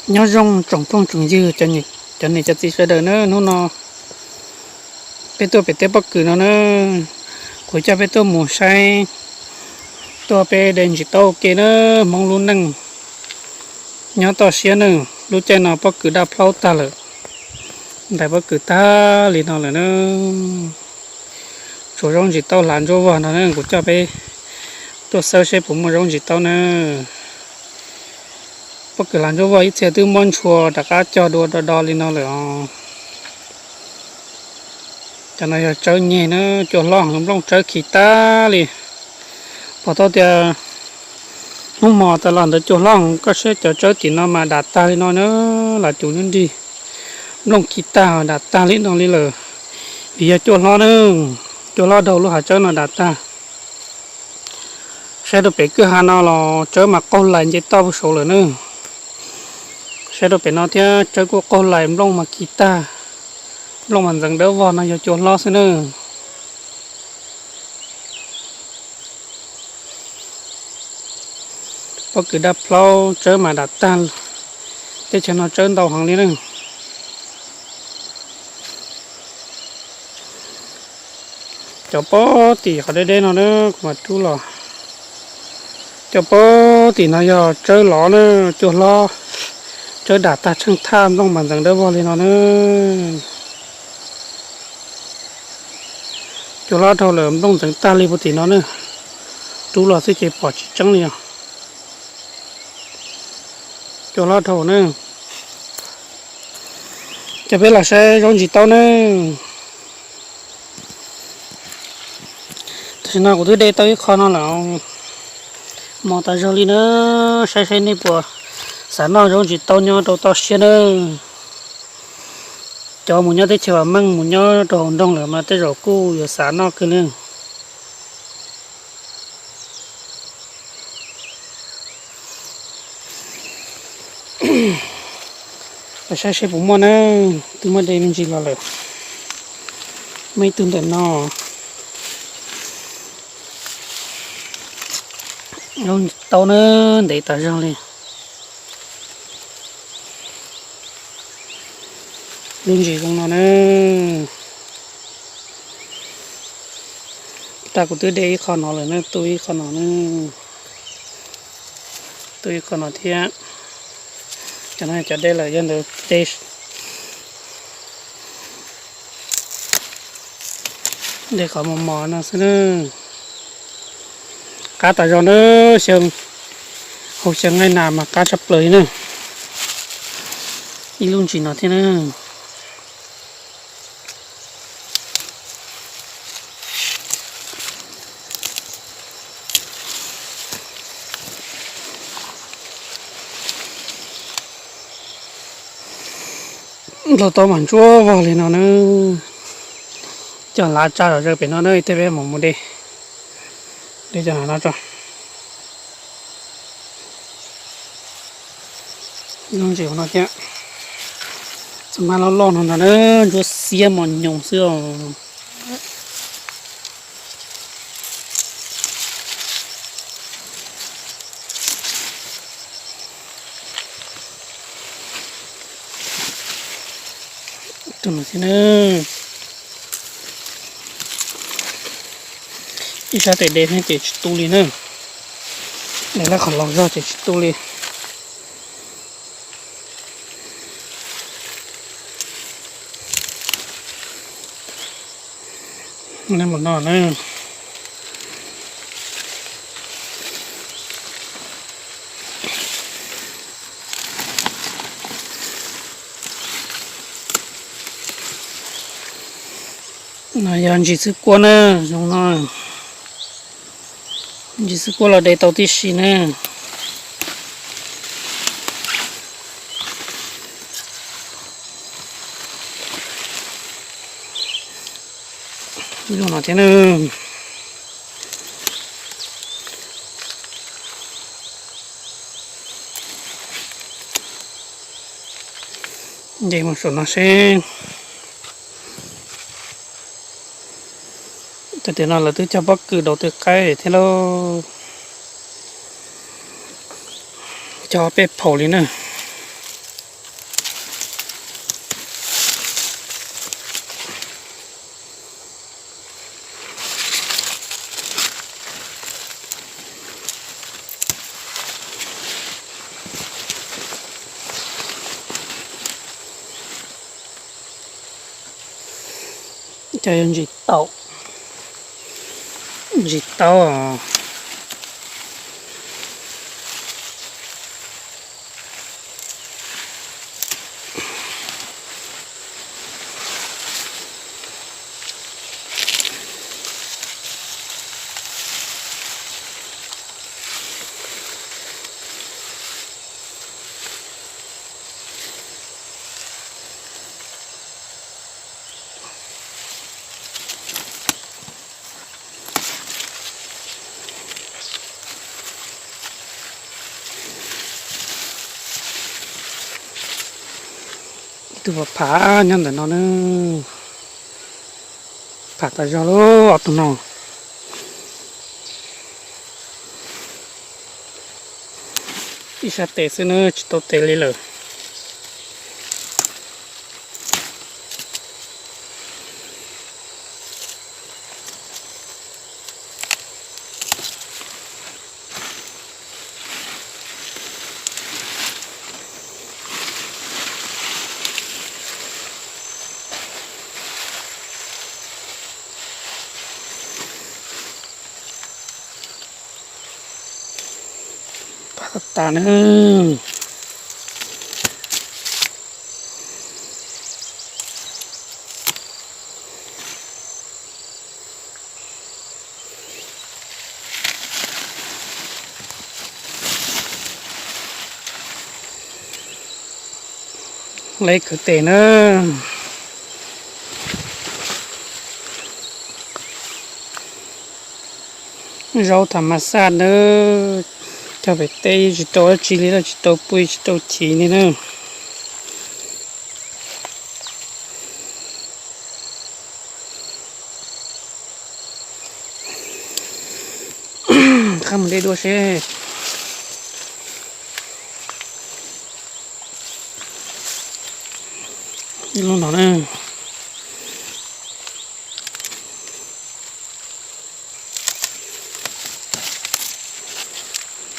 Nyob zoo tsoom phooj tsoom ywg, cov niam cov txiv sawv daws na, hnub no peb tuaj pem teb pob kws no na, kuv coj peb tuaj mus saib, tuaj peb de ntsis taub ua ke na. Hmoob lub neej nyob toj siab na, lub caij no pob kws daj plaub tag lawm, ntais pob kws tag li no lawm na. Tsuas zaub ntsis taub hlav ntsuab vog no na, kuv coj peb tuaj xawb seb puas muaj zaub ntsis taub na. Pob kws hlav ntsuab vog ib txhia twb muab ntshua rov qab cog dua do do li no lawm os. Cov no yog tsawb nyeg na, cua hlob heev, nplooj tsawb khi tag li. Pom tau tias hnub hmo tas los ntawd cua hlob heev, koj saib cov tsawb tim no mas dam tag li no na, lam cum nrig, nplooj khi tag dam tag li no li lawm. Vim yog cua hlob na, cua hlob dhau lub hav tsawb no dam tag. Saib rau pem kwj ha no los tsawb mas qaug lais nce toj puag saud lawm na. Saib rau pem no thiab tsawb kuj qaug lais, nplooj mas khi tag, nplooj mas ntxeev dawb vog no yog cua hlob xwb na. Pob kws daj plaub tsawb mas dam tag, teb chaws no tsawb ntau heev li na. Cov pob tim qhov deb deb no na, kuv mam rub los. Cov pob tim no yog tsawb lov na, cua hlob, tsawb dam tag tsheej thaj, nplooj mas ntxeev dawb vog li no na. Cua hlob dhau lawm, nplooj ntxeev tag li puag tim no na. Rub los xwb ces pom tsis tseeb li os. Cua hlob dhau na. Coj peb los saib zaub ntsis taub na. Tam sim no kuv twb de tau ib qho no lawm, mos tas zog li na. Saib saib nej puas xav noj zaub ntsis taub nyob rau toj siab na. Cov mus nyob teb chaws vam meej, mus nyob rau hauv nroog lawm mas tej zaum kuj yuav xav noj kawg li. Saib seb puas muaj na, twb muab de me ntsis los lawm. Muaj ib tug ntawm no, zaub taub na, ntev tas zog li. Lub ntsis zoo no na. Tag kuv twb de ib qho no lawm na, tu ib qho no na, tu ib qho no thiab. Cov no cov de lawm, yog ntawd de, de qhov mos mos no xwb na. Qab tas zog na, xyoo, hauv xyoo nqaij nas mas qab tshaj plaws li na. Ib lub ntsis no thiab na. Nplog taub mas ntsuab vog li no na. Coj lav tsa zom zaws pem no na, ib teg peb mam mus de, de cov no tso. Ntsis no thiab, txoj mab loj loj no ntag na, ntsuab xiab mos nyoos xwb os. Tus no thiab na, ib sab tes de thiab ces tsis tu li na, de lawm qhov los zog ces tsis tu li. Neb mus no na. No yog ntsis xwb kuab na, zoo no. Ntsis xwb kuab los de tau tib si na. Zoo no thiab na. Nce mus saum no seb. Tam sim no lawv twb cog pob kws daus twg qaib thiab lauj. Cog peb phaum li na. Cov yog ntsis taub, ntsis taub. Ib tug phav phav nyob ntawm no na, phav tas zog lawm ob tug no. Ib sab tes xwb na, tsis tau tes li lawm. Phav tas tas na. Leb kwv tes na. Zaub tham mas xaj na, cog pem teb tsis tau dab tsi li, tsis tau pw tsis tau chiv li na. Qab mus dej dua seb. Ib lub no na.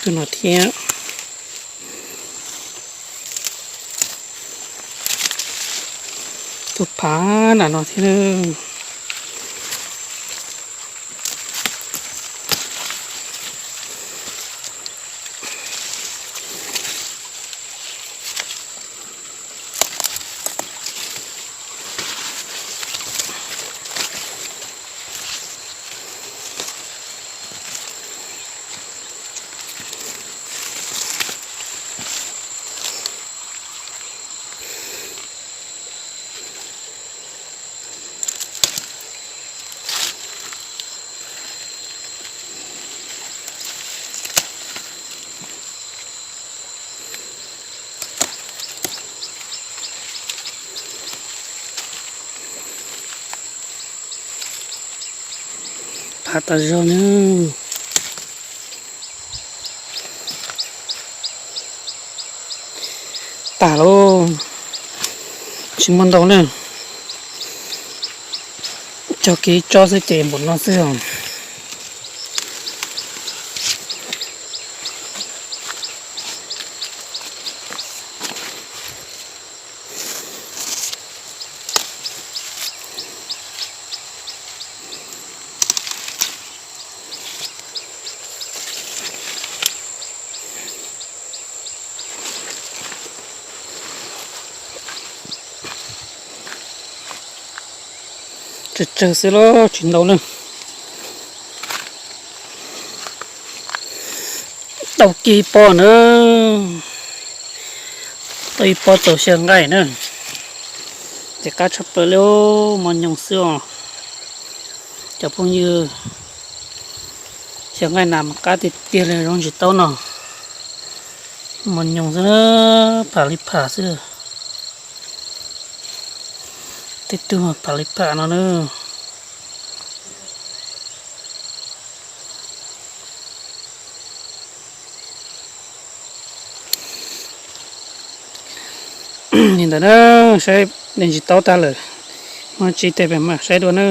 Tus no thiab. Tus phav nram no thiab. Phav tas zog na. Tag lauj, tsis muaj ntau na. Cog kiag tsob xwb ces npaum no xwb os. Tsawg tsawg xwb los tsis ntau na. Tau kiag ib pob na, tau ib pob txaus xyaw nqaij na. Ces qab tshaj plaws li, mos nyoos xwb os cov phooj ywg. Xyaw nqaij nas mas qab tiag tiag li zaub ntsis taub no. Mos nyoos xwb, pham li pham xwb. Tej tug mas pham li pham no na. Li ntawd na, saib ntsis taub tag lawm, muaj tsis tej pem mam saib dua na.